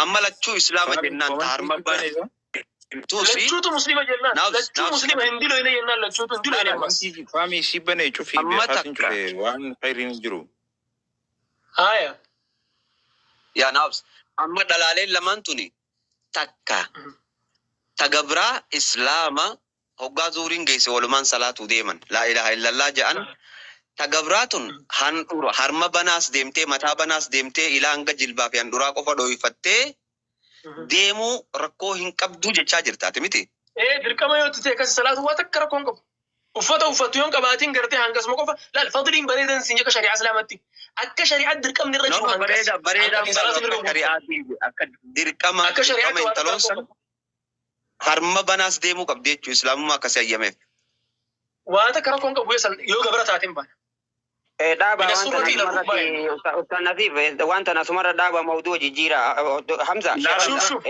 Amma lachuu Islaama Faami jennaan ta komantii harma si bane isa. bantuusi. Lachuutu muslima jennaan. Naafs Lachuu naafs muslima hin diloyne jennaan lachuutu hin diloyne ammas. Komantii faami si bane cufii Amma beekaatiin takka cufe waan khayriin hin jiru. Haya. Yaa naafs amma dhalaaleen lamaan tuni takka ta gabraa Islaama hoggaa zuuriin geesse walumaan salaatuu deeman laa ilaaha illallah jedhan. Ta gabraa tun handhura harma banaas deemtee, mataa banaas deemtee, ilaa hanga jilbaa fi handhuraa qofa dhooyfattee deemuu rakkoo hin qabduu jechaa jirtaati miti. Ee, dirqama yoo itti ta'e akkasi salaatu waa takka rakkoo hin qabu. Uffata uffattu yoo hin qabaatiin gartee hangasuma qofa laal fadliin bareedan siin akka shari'aa islaamatti. Akka shari'aa dirqamni irra No jiru no hangas. Bareeda bareedaan Hanqatiin balu salaatu akka mirga guutuu. shari'aatii akka dirqama Akka dirqama shari'aatti waa takka intaloon rakkoo san hin qabu. Harma banaas deemuu qabdi jechuu islaamummaa akkasii ayyameef. Waa takka rakkoo hin qabu yoo gabra taateen baana. Dhaaba Mina waan tana surrati ila asumarratti rukbaa jenna. Ustaz Naziif, waan tana asumarra dhaaba, mawduu jijjiira. Hamza, Sheekh Laal Shuf Hamza, shuf.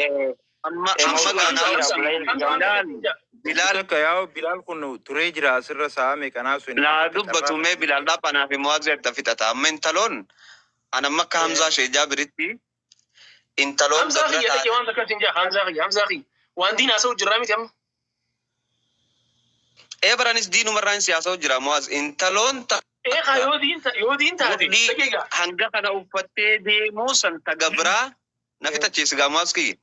Amma amma mawduu gaa Hamza naafs jijjiira Hamza obboleeyyan Hamza waan waan tana. takka siin jaa. Bilaal Takka yaa'u Bilaal kun turee jira asirra sa'a meeqanaa sun naa akka dubbatu carraa mee Bilaal dhaphanaa fi Muwaazii adda fixata. Amma intaloon an amma akka Hamzaa shee Jaabiritti intaloon Hamzaa gabra kiyya dhaqee taate. waan takka siin jaa, Hamzaa kiyya, Hamzaa kiyya. Waan diin haasa'u jirraa miti amma. Ee, baranis diinumarraan siyaasa jira Muwaaz, intaloon Ee kaa takka yoo diin taate mudhii dhageegaa. hanga kana uffattee deemuu san ta gabraa na fixachiisi gaa Muwaaz kiyya.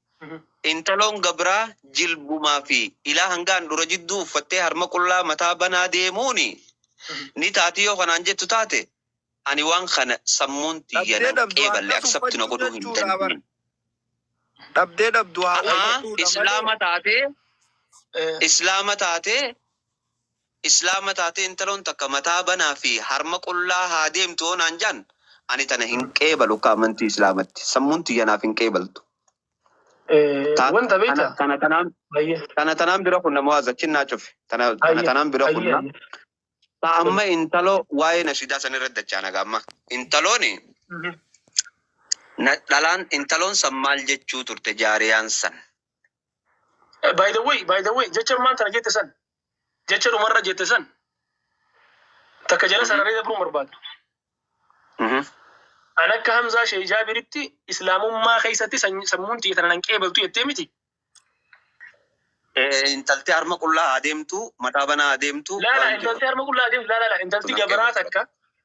Intaloon gabraa jilbumaa fi ilaa hanga handhuura jidduu uffattee harma qullaa mataa banaa deemuuni ni taati yoo kanaan jettu taate, ani waan kana sammuun tiyya Dhabdee nan dhabdu qeeballe akkas accept na uffachuu godhuu hin jechuudha bara. dandeenye. Dhabdee dhabdu haa A'aa uffattuudha malee. Islaama taatee, islaama taatee intaloon takka mataa banaa fi harma qullaa haa deemtu yoo naan jaan, ani tana hin qeebalu akka amantii islaamatti, sammuun tiyya naaf hin qeebaltu. Wanta Tana beektaa? tana tanaan Baay'ee. tana tanaan bira kunna Muwaaz achiin naa cufe tana tana tanaan bira kunna. Ta amma intaloo waa'ee nashidaa san irratti dachaa naga. Amma intalooni na dhalaan intaloon san maal jechuu turte jaariyaan san? By the way, jecha ammaan tana jette san, jecha dhumarra jette san, takka jala sararee dabruu barbaada. An akka Hamzaa Shee Jaabiritti islaamummaa keessatti sammuun tiyya tana nan qeebaltu jettee miti. Intalti harma qullaa haa deemtu, mataa banaa haa deemtu Laala waan jedhu. Intalti harma qullaa deemtu, laala intalti Nan gabraa qeebaltu. takka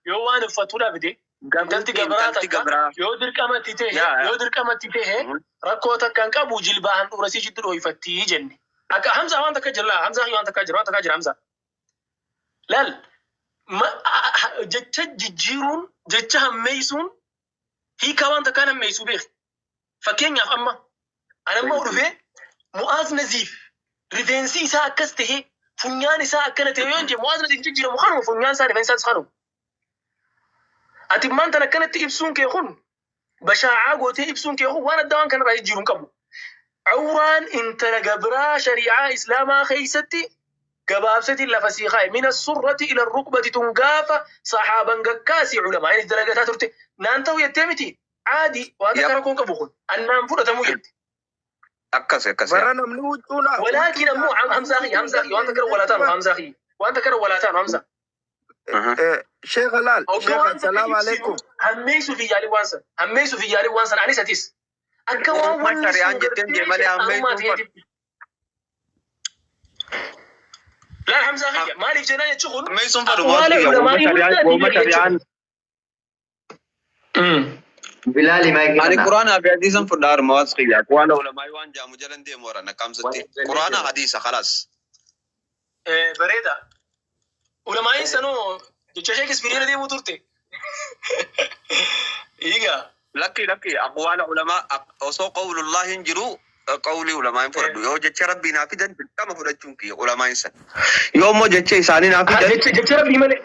yoo waan uffatuu dhabde, intalti Gabruuti gabraa intalti takka gabraa yoo dirqamatti ta'e yaa yoo dirqamatti ta'e rakkoo takka hin qabu, jilbaa handhuura sii jiddu dhooyfattii jenne. Akka Hamzaa waan takka jira, Hamzaa waan takka jira, waan takka jira Hamzaa. Laal jecha jijjiiruun, jecha hammeessuun hiikaa waan takkaan hammeessuu beeki. Fakkeenyaaf amma an amma dhufee Mu'aaz Naziif rifeensi isaa akkas ta'e, funyaan isaa akkana ta'e yoo jedhe, Mu'aaz Naziif jijjiiramu kanuma, funyaan isaa rifeensi isaas kanuma. Ati immaan tan akkanatti ibsuun kee kun, bashaa'aa gootee ibsuun kee kun, waan addaa waan kanarraa jijjiiru hin qabu. Awraan intala gabraa shari'aa islaamaa keessatti gabaabsatiin lafa sii kaa'e من السرة إلى الركبة tun gaafa sahaaban gakkaasi culamaa inni dalagataa turte naan ta'u jettee miti, caadi waan takka rakkoon qabu kun annaan fudhatamuu jette. Akkas akkas. Bara namni huccuu ولكن ammoo Hamzaa kiyya, Hamzaa kiyya, waan takka walaa taanu, Hamzaa kiyya, waan takka walaa taanu, Hamzaa. Sheekh Alaal, Hoggaa Sheekh waan takka salaamu ibsinu alaikum. Hammeessuu fi yaalii waan san, hammeessuu fi yaalii waan san, anis atis akka waan Uumaa wanni shari'aan sun jetteen jee gartee malee shayxaanummaa hammeessuun ta'eetiif. Laal Hamzaa kiyya, maaliif jennaan jechuun kun hammeessuun fadhu aqwaala Muwaaz kiyya uuma ulamaa'ii shari'aan hunda uuma ni shari'aan. jechuudha. Bilaali maayikii Ani kana. Quraanaa fi hadiisan fudhaa Muwaaz kiyya, aqwaala ulamaa'ii waan jaamu jalan deemu waran akkamsatti Quraana hadiisa khalaas. Bareeda. Ulamaa'iin sanoo jecha Sheekispiiriin deemuu turte. Egaa. Lakki lakki, aqwaala ulamaa osoo qawlullah hin jiru qawlii ulamaa hin fudhadhu. Yoo jecha rabbii naa fidan dirqama fudhachuun kiyya ulamaa hin san. Yoo immoo jecha isaanii naa fidan Jecha rabbii malee.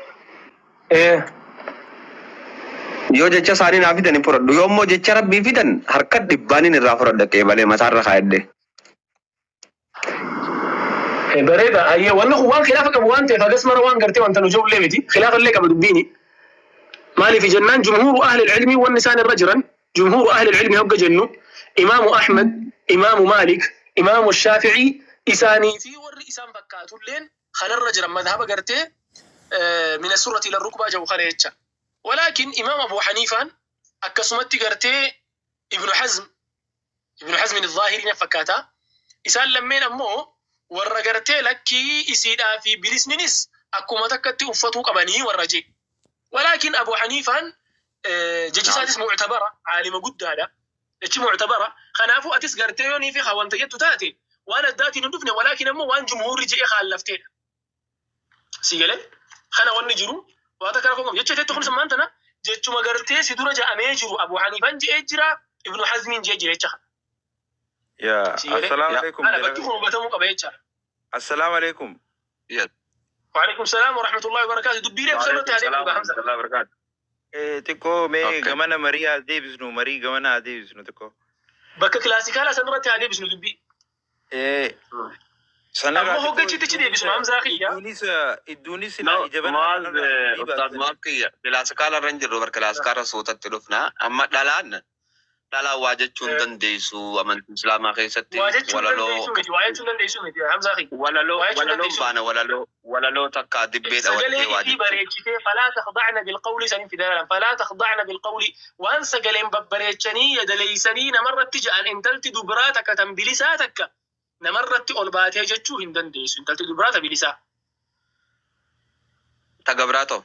Yoo jecha isaanii naa fidan hin fudhadhu. Yoo immoo jecha rabbii fidan harka dhibbaaniin irraa fudhadha, qeebalee mataarra kaa'edde. Bareeda. Ayyee, wanni kun waan khilaafa qabu waan ta'eef hagas mara waan gartee wanta nu jirullee miti. Khilaafa illee qaba dubbiini. Maaliif jennaan جمهور أهل العلم wanni isaan irra jiran, جمهور أهل العلم hogga jennu Imaamu Ahmad, Imaamu Maalik, Imaamu Shaafi'ii isaanii fi warri isaan fakkaatulleen kanarra jiran, madhaba gartee من السرة إلى الركبة jedhu kana jecha. ولكن Imaam Abu Haniifaan akkasumatti gartee Ibnu Hazm Ibnu Hazmin Zaahiriin fakkaata. Isaan lammeen ammoo warra gartee lakkii isiidhaa fi bilisninis akkuma takkatti uffatuu qabanii warra jee. Walaakin Abu Haniifaan jechi isaatis muctabara, caalima guddaadha. Jechi muctabara. Kanaafuu atis gartee yoonii fi wanta jettu taate waan addaatiin hin dhufne, walaakin ammoo waan jumhuurri je'e kaallafteedha. Si galee kana wanni jiru waa takka rakkoo qabu. Jecha teettu kun sammaan tana jechuma gartee si dura ja'amee jiru, Abu Haniifaan je'ee jira, Ibnu Hazmiin je'ee jira jecha kana. Yaa Si galee assalaamu Yaa alaikum kana jara. bakki kun hubatamuu qaba jecha. Assalaamu alaikum. Yes. وعليكم السلام ورحمة الله وبركاته. Dubbiilee ibsa وعليكم irratti haa deemnu السلام gaa ورحمة Hamza. الله وبركاته. Xiqqoo mee gamana marii haa deebisnu, marii gamana haa deebisnu xiqqoo. Bakka kilaasikaalaa san irratti haa deebisnu dubbii. Sanarraa Ammoo xiqqoo hoggachiitichi deebisnu Hamzaa kiyya. Idduunis silaa No, ija banaa Muaz, kanarraa dubbii Ustaz baasanii. Muaz kiyya kilaasikaala irra hin jirru bar, kilaasikaala suutatti dhufna. Amma dhalaan waa jechuu hin dandeessu amantii islaamaa keessatti. Waa jechuu hin walaloo dandeessu miti. Waa jechuu hin dandeessu miti Hamzaa kiyya. Walaloo Waa jechuu hin walaloon dandeessu miti. baana, walaloo takka dibbee Sagalee dhawattee waa ifii jechuu. Bareechitee فلا تخضعن بالقول saniin fidalan فلا تخضعن بالقول waan sagaleen babbareechanii yadaleeysanii namarratti ja'an, intalti dubraa takka tan bilisaa takka namarratti ol baatee jechuu hin dandeessu, intalti dubraa ta bilisaa. Ta gabraa ta'u.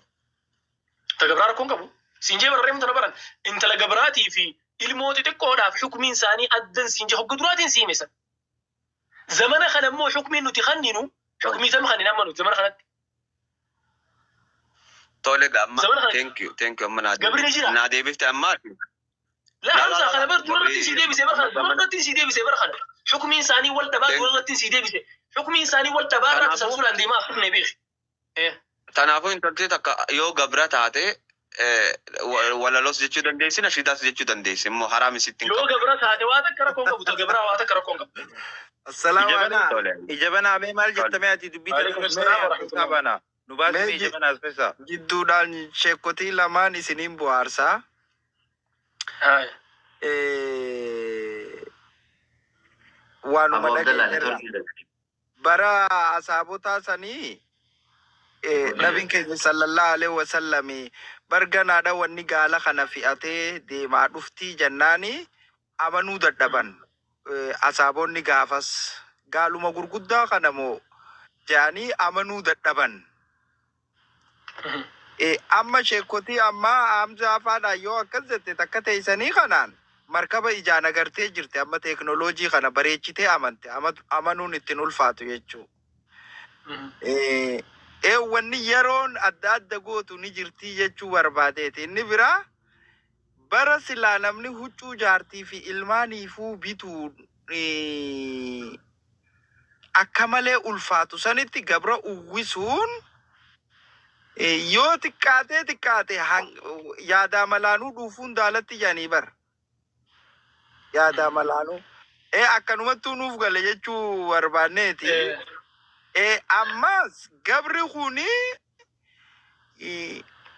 Ta gabraa rakkoon qabu. Siinjee barreeffamtu na baran intala gabraatii fi ilmoo xixiqqoodhaaf xukmiin isaanii addan siinjee hogga duraatiin siimesa. Zamana kana immoo xukmiin nuti kanninu xukmii tam kannin amma nuti zamana kanatti. Tole ga amma Zamana kana thank you, thank you, amma naa gabri ni jira. Naa deebifte amma. La La la Hamza la kana la bar dura irratti gabri sii deebise bar kana dura amma irratti sii deebise bar kana xukmiin isaanii wal dhabaa thank dura irratti sii deebise, xukmiin isaanii wal dhabaa irraa Kanaafuu tasalsulaan deemaa afurne beeki. Kanaafuu intalti takka yoo gabra taate walaloos jechuu dandeessi, nashiidaas jechuu dandeessi immoo haraam isitti hin Yoo qabu. gabra taate waa takka rakkoon qabu, ta gabraa waa takka rakkoon qabu. Assalaamu Ija banaa alaikum. Tole. ija banaa mee maal Tole. jettamee ati dubbii tana Waalaikum irra salaam mee wa as keessaa rahmatullah. baana. Nu baasi Mee mee ija banaa as keessaa. Jidduudhaan sheekotii lamaan isiniin bohaarsaa. Haaya. Waanuma Abu Abdallah dhageenyerra. networkii. Bara asaabotaa sanii nabiin keenya sallallahu alaihi wasallami barganaadha wanni gaala kana fi'atee deemaa dhuftii jennaani amanuu dadhaban. Asaabonni gaafas gaaluma gurguddaa kana moo jedhanii amanuu dadhaban. Amma sheekotii ammaa Hamzaa faadhaan yoo akkas jette takka teessanii kanaan markaba ijaan agartee jirti, amma teeknooloojii kana bareechitee amante, amanuun ittiin ulfaatu jechuu. Wanni yeroon adda adda gootu ni jirtii jechuu barbaadeeti. Inni biraa bara silaa namni huccuu jaartii fi ilmaaniifuu bituu akka malee ulfaatu sanitti gabra uwwisuun yoo xiqqaatee xiqqaate yaadaa malaanuu dhuufuun daalatti jedhanii bara. Yaadaa malaanuu. Akkanumattuu nuuf gale jechuu barbaanneeti. Ammas gabri kuni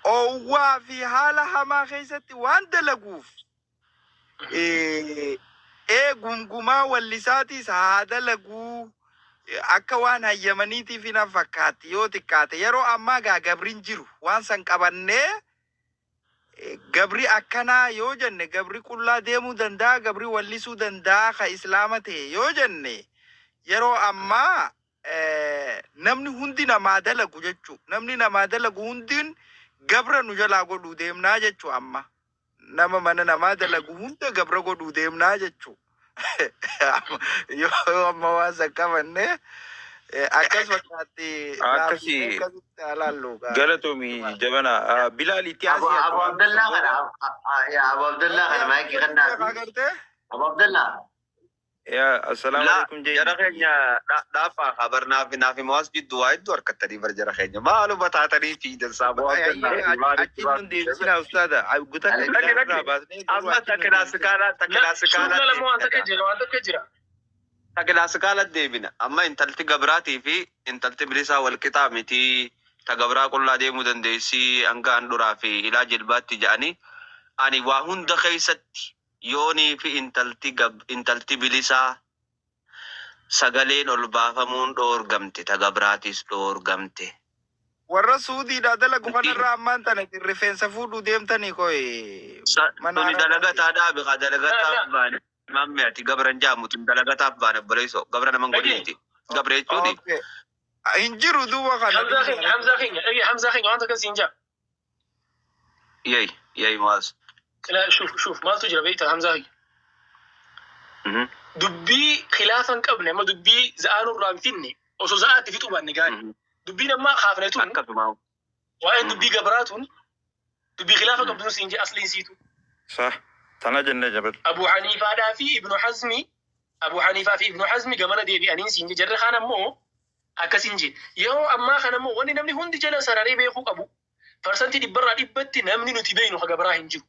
oowwaa fi haala hamaa keessatti waan dalaguuf gungumaa wallisaatiis haa dalaguu akka waan hayyamaniitiif hin fakkaatti yoo xiqqaate. Yeroo ammaa gaa gabrin jiru waan san qabannee gabri akkanaa yoo jenne, gabri qullaa deemuu danda'a, gabri wallisuu danda'a ka islaama ta'e yoo jenne, yeroo ammaa namni hundi namaa dalagu jechuu, namni namaa dalagu hundin gabra nu jalaa godhuu deemnaa jechuu, amma nama mana namaa dalagu hunda gabra godhuu deemnaa jechuu yoo amma waan san qabanne akkas fakkaatti naaf. Akkasi. Akkasitti alaallu gaa. Galatoomi jabana. Bilaal itti Abu asii Abu Abdallah kana, yaa Abu Abdallah kana maayikii kannaafi. Agartee. Abu Abdallah. Yaa assalaamu La alaikum jee. Jara keenya dhaafaa habar naafi Muaz jidduu waa hedduu harkattanii bar, jara keenya maaluma taatanii fiidan saaba Achi nun deebisina ustaada. Guta Lakki, Bilaal lakki. irraa baasnee garuu Amma achi nun deebisina. La suuta lama waan takka takka jira, waan takka jira. kilaasikaala deebina. Amma intalti gabraatii fi intalti bilisaa wal qixaa miti, ta gabraa qullaa deemuu dandeessi hanga handhuraa fi ilaa jilbaatti jedhanii, ani waa hunda keessatti yoonii fi intalti bilisaa sagaleen ol baafamuun dhoorgamte, ta gabraatis dhoorgamte. Warra Suudiidhaa dalagu kanarraa ammaan tana rifeensa fuudhuu deemtanii koy mana Tuni haramaa. dalagataa dhaabe kaa La dalagataa la baane. Mamme ati gabran jaamutu dalagataaf baane obboleessoo gabra naman godhinti. Gabra jechuuni. Okay. Hin jiru duuba kana. Hamzaa keenya, Hamzaa keenya, dhagee Hamzaa keenya waan takka siin jaa. Yey yey Muaz. La shuf shuf maaltu jira beektaa Hamzaa keenya. Dubbii khilaafa hin qabne amma dubbii za'aa nurraa hin finne osoo za'aatti fixuu baanne gaarii. Dubbiin amma kaafne tun Akkasuma. waa'een dubbii gabraa tun dubbii khilaafa qabdu siin jee asliin siitu. Sah. Tana jennee jabal. Abu Haniifaadhaa fi Ibnu Hazmi, Abu Haniifaa fi Ibnu Hazmi gamana deebi'anii siin jee, jarri kaan ammoo akkasin jee. Yeroo ammaa kana ammoo wanni namni hundi jala sararee beekuu qabu 100% namni nuti beeknu ka gabraa hin jiru.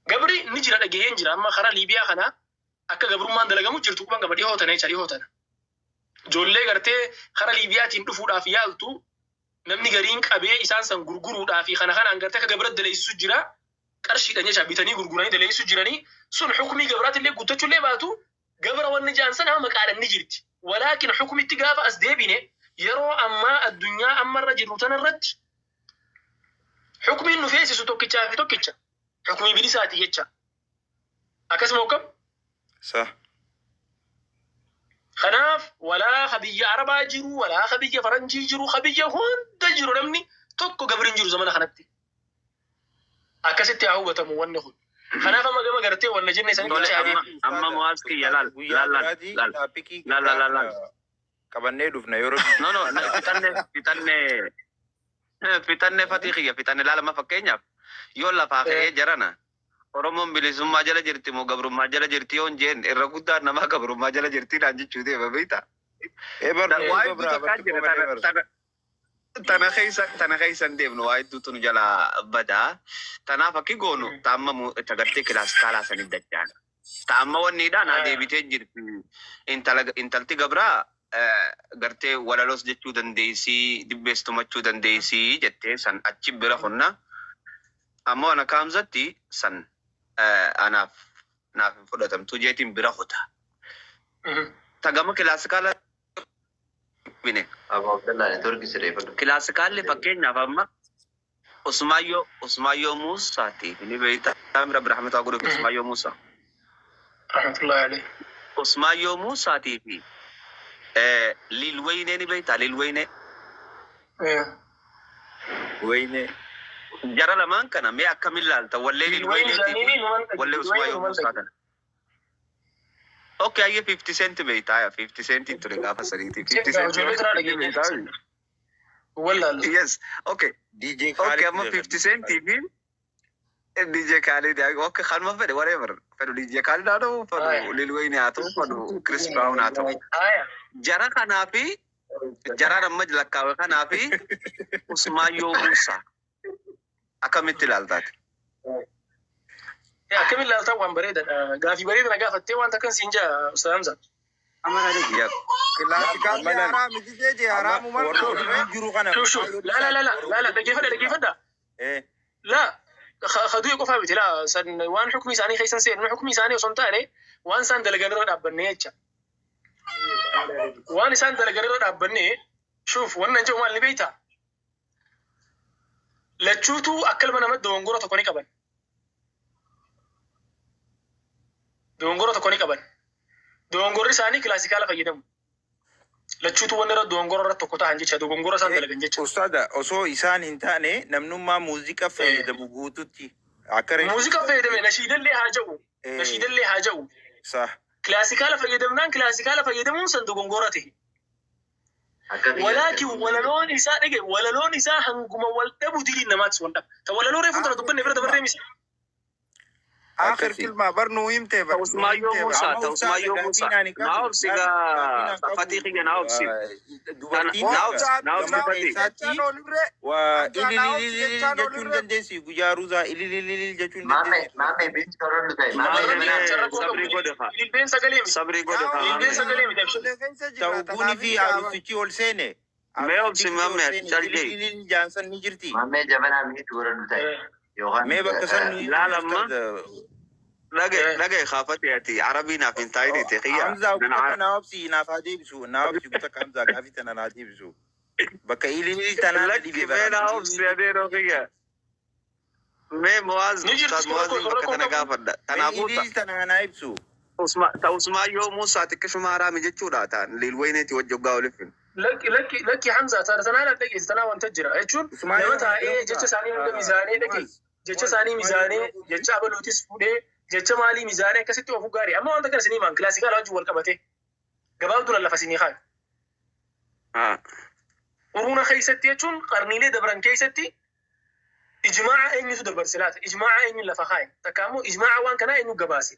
Gabri ni jira dhagaheen jira amma karaa Liibiyaa kana akka gabrummaan dalagamu jirtu quban qaba dhihoo tana jecha dhihoo tana. Ijoollee gartee karaa Liibiyaatiin dhufuudhaaf yaaltu namni gariin qabee isaan san gurguruudhaaf kana kanaan gartee akka gabra daleessu jira. Qarshiidhaan jecha bitanii gurguranii daleessu jiranii sun xukumii gabraatillee guuttachuullee baatu gabra wanni jaan sana maqaadhaan ni jirti. Walaakin xukumitti gaafa as deebine yeroo ammaa addunyaa ammarra jirru tanarratti xukumiin nu feesisu tokkichaa fi tokkicha xukumii bilisaati jecha. Akkasuma hokkam? Sah. Kanaaf walaa ka biyya Arabaa jiru, walaa ka biyya Faranjii jiru, ka biyya hunda jiru namni tokko gabri hin jiru zamana kanatti. Akkasitti haa hubatamu wanni kun. Kanaaf amma gama gartee wanna jenne sanii Tole jecha amma amma Muaz kiyya laal Guyyaa laal laal biraatii laal taappikii laal laal laal. qabannee dhufna yeroo No no fixanne fixanne fixanne fatii kiyya fixanne laal amma fakkeenyaaf yoo lafaa ka'ee jarana Oromoon bilisummaa jala jirti moo gabrummaa jala jirti yoon jeen irra guddaan namaa gabrummaa jala jirti naan jechuu deema beektaa. Ebar Waa hedduu takkaa jira tana keessa tana keessa hin deemnu waa hedduutu nu jala badaa. Tanaaf akki goonu ta'amma tagartee kilaasikaalaa saniif dachaan. Ta'amma wanniidha naa deebitee jirti. Intala intalti gabraa gartee walaloos jechuu dandeessii dibbees tumachuu dandeessii jettee san achi bira qonna. Ammoo ana kaamsatti san anaaf naaf hin fudhatamtu jeetiin bira kuta. Tagama kilaasikaala bine. Abu Abdallah network sirreeffadhu. Kilaasikaalli fakkeenyaaf amma Usmaayyoo Muusaati. Ni beektaa Rabbi rahmataa godhuuf Usmaayyoo Muusaa. Rahmatullahi alayhi. Usmaayyoo Muusaatii fi Lil Waynee ni beektaa Lil Waynee. Wayne. Jara lamaan kana mee akkamiin laalta wallee Lil Wayneetii fi wallee Usmaayyoo Muusaa kana. Okay, ayyee 50 cent beektaa yaa 50 cent ture gaafa saniiti. 50 cent Ijoollee biraa dhageenya. Wallaalu. Yes, okay. DJ Okay, amma 50 cent fi DJ Khalid, okay, kanuma fedhe whatever. Fedhu DJ Khalid haa ta'u, fedhu Lil Wayne haa ta'u, fedhu Chris Brown haa ta'u. Jara kanaa fi jaraan amma lakkaawe kanaa fi Usmaayyoo Muusaa akkamitti ilaaltaati? Akkamiin ilaaltaa waan bareedaadha. Gaafii bareeda na gaafattee waan takkan siin jaa Ustaz Hamza. Kilaasikaalli haraami miti jee haraamuma. Warra jiru kana. Shuf shuf. La la la la la la dhaggeeffadha dhaggeeffadha. La kadu'e qofaa miti la san waan xukmii isaanii keessan seenu xukmii isaanii osoo hin taane waan isaan dalagan irra dhaabbannee jecha. Waan isaan dalagan irra dhaabbannee shuf wannan jedhu maal ni beektaa? Lachuutu akka ilma namatti dogongora tokko ni qaban. Dogongora tokko ni qaban. Dogongorri isaanii kilaasikaala fayyadamu. Lachuutu wanni irra dogongora irra tokko ta'an jecha dogongora isaan dalagan jecha. Ustaada osoo isaan hin taane namnummaa muuziqaa fayyadamu guututti akka Muuziqaa fayyadame nashiidallee haa jedhu. Nashiidallee haa jedhu. Sah. Kilaasikaala fayyadamnaan kilaasikaala fayyadamuun san dogongora ta'e. Walaakin walaloon isaa dhage walaloon isaa hanguma wal dhabu diliin namaatis wal dhaba. Ta walaloo reefu tana dubbanne bira dabarree misa. Akhir kilma bar nuu himte bar. Usmaayyoo Muusaa, ta Usmaayyoo Muusaa. Naa obsi gaa fatii kiyya naa obsi. Dubartiin Naa obsi, naa obsi fatii. Waa ililililil jechuun dandeessi guyyaa ruuzaa ililililil jechuun Maame dandeessi. maame biin sorollu ta'e maame Maame sabrii godhe haa. Ilbeen sagalee miti. Sabrii godhe haa. Ilbeen sagalee miti. Abshir. Ta'uunii fi aruusichi ol seene. Mee obsi maame ati calqee. Ililililil jaansan ni jirti. maame jabanaa miitu godhadhu ta'e yookaan Mee bakka san nu Laal amma. Dhagaye dhagaye kaafate ati arabii naaf hin taa'in ta'e kiyya. Hamzaa kutaa naa obsi naaf haa deebisu naa obsi kutaa Hamzaa gaafii tana naa deebisu. Bakka ilililil tanaa Lakki dhibee mee naa obsi adeeroo kiyya. Mee Muwaaz Ni jirti Ustaaz Muwaaziin bakka tana gaafadha. Kanaafuu Ililil tanaa naa ibsu. Usmaan yoo Muusaa xiqqishuma haraami jechuudha ta'an liilwayneeti wajji hoggaa olifin. Lakki lakki lakki Hamza tanaa dhaan dhageesse tanaa wanta jira jechuun nama taa'ee jecha isaanii hunda mizaanee dhage jecha isaanii mizaanee jecha abaluutis fuudhee jecha maalii mizaanee akkasitti ofu gaarii amma wanta kana isinii maan kilaasikaala wajjin wal qabate gabaabduun lafa isinii kaan. Quruuna keessatti jechuun qarniilee dabran keessatti ijmaa'a eenyutu dabarse laata? Ijmaa'a eenyu lafa kaaye? Takka immoo ijmaa'a waan kanaa eenyu gabaase?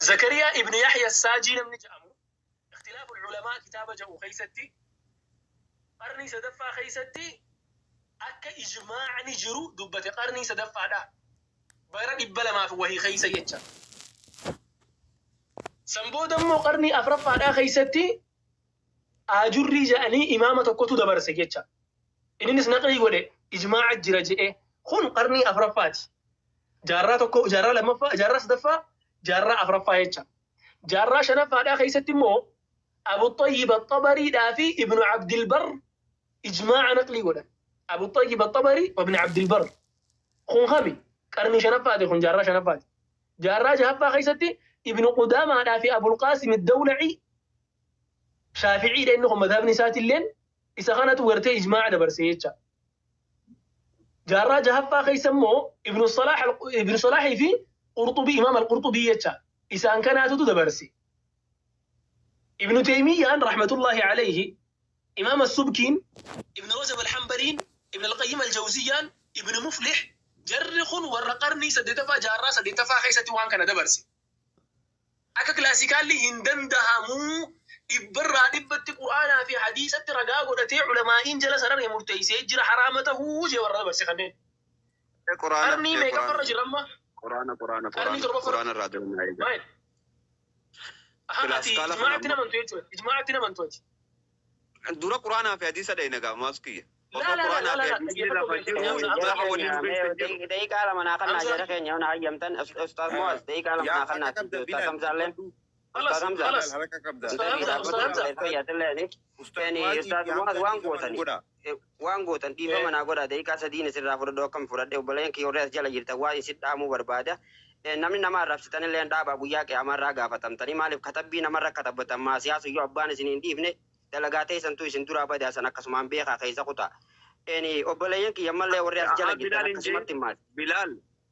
Zakariyaa ibn Yahya Saajii namni jedhamu ikhtilaafu ulamaa kitaaba jedhu keessatti qarnii sadaffaa keessatti akka ijmaa'ni jiru dubbate qarnii sadaffaadha. Bara 200 fi wahii keessa jecha. San booda immoo qarnii afuraffaadhaa keessatti Aajurrii jedhanii imaama tokkotu dabarse jecha. Innis naqlii godhe ijmaa'a jira jedhee kun qarnii afuraffaati. Jaarraa tokko, jaarraa lammaffaa, jaarraa sadaffaa, jaarraa afuraffaa jecha. Jaarraa shanaffaadhaa keessatti immoo Abu Xayyib Axxabariidhaa fi Ibnu Abdilbar ijmaa'a naqlii godhan. Abu Xayyib Axxabarii wa Ibnu Abdilbar. Kun kami? Qarnii shanaffaati kun jaarraa shanaffaati. Jaarraa jahaffaa keessatti Ibnu Qudaamaadhaa fi Abul Qaasim Addawlacii Shaaficiidha inni kun madhabni isaatilleen isa kanatu gartee ijmaa'a dabarse jecha. Jaarraa jahaffaa keessa immoo Ibnu Salaah Ibnu Salaahii fi Qurxubii Imaam Al-Qurxubii jecha isaan kanaatutu dabarse. Ibnu Taymiyyaan rahmatullahi alayhi Imaam As-Subkiin Ibnu Rajab Al-Hanbaliin Ibnu Al-Qayyim Al-Jawziyyaan Ibnu Muflih jarri kun warra qarnii saddeetaffaa jaarraa saddeettaffaa keessatti waan kana dabarse. Akka kilaasikaalli hin dandahamu dhibbarraa dhibbatti Qur'aanaa fi hadiisatti ragaa godhatee ulamaa'iin jala sararee murteessee jira haraama tahuu jee warra dabarse kanneen. Quraana Qarnii meeqaffarra jira amma? Quraana quraana Qarnii quraana torbaffarra. quraana irraa deemnaa eega. Maal? Aha, ati Kilaasikaala kana ijmaa'atti amma namantu jechuudha. Ijmaa'atti namantu ati. Dura quraanaa fi hadiisa dhayna gaa maas kiyya. Laa Osoo laa laa quraanaa laa fi laa hadiisni dhaggeeffadhu lafa jiru obboleessa keenya ijmaa'a Hamza. waliin keessa jiru. Daqiiqaa lama naa kannaa Hamza. jara keenya yoo na hayyamtan Ustaaz Muaz daqiiqaa lama Yaa naa harka kannaa qabda Ustaaz Bilal Hamzaalleen dubbadhu. Khalas Ustaaz Hamza khalas. Bilal harka qabda. Ustaz intalli Hamza Ustaz dhaabbatu Hamza. fayyatillee Ustaz yani Muazii Ustaaz fi Muaz Hamzaan waan dhiifama nu gootani godha. waan gootan dhiifama naa godha daqiiqaa sadiin isirraa fudhadhu akkam fudhadhe obboleen kiyya warri as jala jirtan waan isin dhaamuu barbaada. Namni nama arrabsitan illee dhaabaa guyyaa qiyaamarraa gaafatamtanii maaliif katabbii namarra katabbatan maasiyaasu yoo abbaan isin hin dhiifne dalagaa teessantu isin duraa badaasan akkasumaan beekaa keessa kutaa. Obboleeyyan kiyya ammallee warri as jala Haa jirtan Bilaal hin jeen akkasumatti maal Bilaal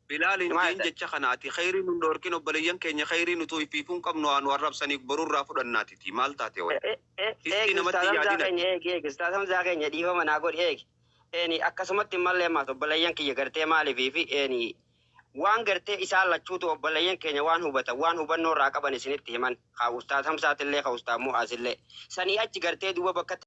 Bilaal hin maal jeen jecha kana ati khayrii nun dhorkin obboleeyyan keenya khayrii nutuu ifiifuu hin qabnu haa nu arrabsaniif borurraa fudhannaatiti maal taate wayi. Histi Eegi namatti Ustaaz Hamzaa yaadin ati. keenya eegi eegi Ustaaz Hamzaa keenya dhiifama naa godhi eegi. Akkasumatti mallee maas obboleeyyan kiyya gartee maaliifii fi waan gartee isaan lachuutu obboleeyyan keenya waan hubatan waan hubannoo irraa qaban isinitti himan haa Ustaaz Hamzaatillee haa Ustaaz Mu'aazillee sanii achi gartee duuba bakka